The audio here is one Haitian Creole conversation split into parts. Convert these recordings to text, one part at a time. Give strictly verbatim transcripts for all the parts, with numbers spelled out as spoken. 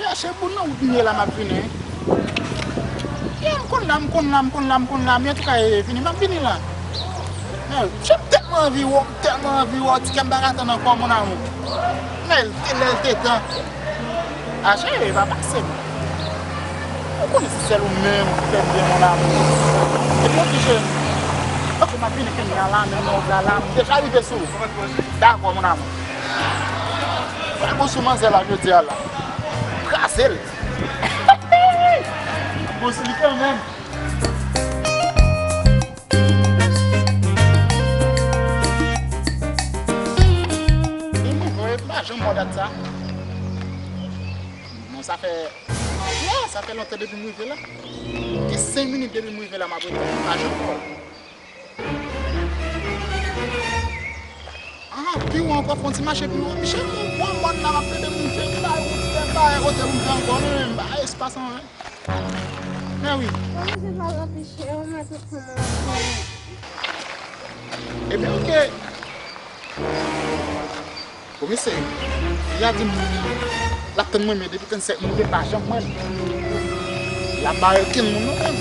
Chache boul nan wout m ye la, m ap vini. Wi. Yeah, m konn la, m konn la, m konn la, m konn la, men antouka, e, vini, m ap vini la. Men, wi, m tèlman anvi wè w, m tèlman anvi wè w, ti kè m pa ka tann ankò, mon amour. Men, l te lè, l te tan. A, cheri, pa pase m. Ou konnen se sèl ou menm ki fè m byen, mon amour. Epi, ok, cheri. Ok, m ap vini kounye a la, men non, la, la, m deja rive sou ou. Dakò, mon amour. Fè bon sou manzè la, jodi a la. Kraze l. Bon sou li kanmenm. Epi, vre, m pa janm wè dat sa. Non, sa fè, yeah, sa fè lontan depi m rive la. Gen senk minit depi m rive la, m ap ret la. M pa janm wè l. Ah, pi wo ankò, fè yon ti mache pi wo. Michel, mwen, mwen, mòn la, m ap plede monte, m bay wout, m bay kote pou m fè ankò, men m bay espas an, men wi. Mwen, se pa anpeche, yo mèt pran mwen. Ebyen, ok. Komisè, li a di m l ap tann mwen, men depi trannsenk minit, li pa janm wè m. L ap bay okenn moun non, menm.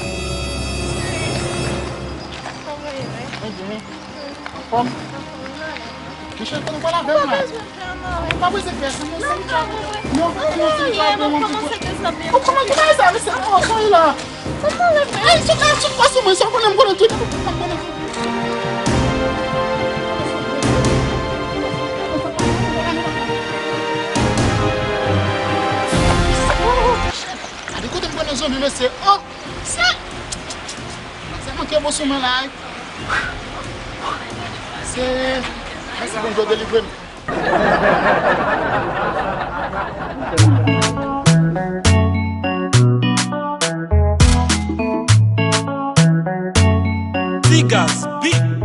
Kòman w ye, wi? Mwen byen. Anfòm? Anfòm, mwen la. Michel, fò nou pale avè m la. Ou pa bezwen fè anyen, mwen. Ou pa bezwen fè anyen, non, se li k ap, non, se li k ap mwen. Ou kòmanse desanm, ou kòmanse desanm. Ou kòmanse bay sa, mesye, kòman w ye la? Kòman w ye? Ey, sot la, sot pa sou mwen, sa w konnen, m konnen tout, m konnen tout. Gade kote m pran nan zonbi, mesye. Oh, se, se manke bon sou mwen la, wi. Se, mèsi Bondye w delivre m. Ti Gaz Beat.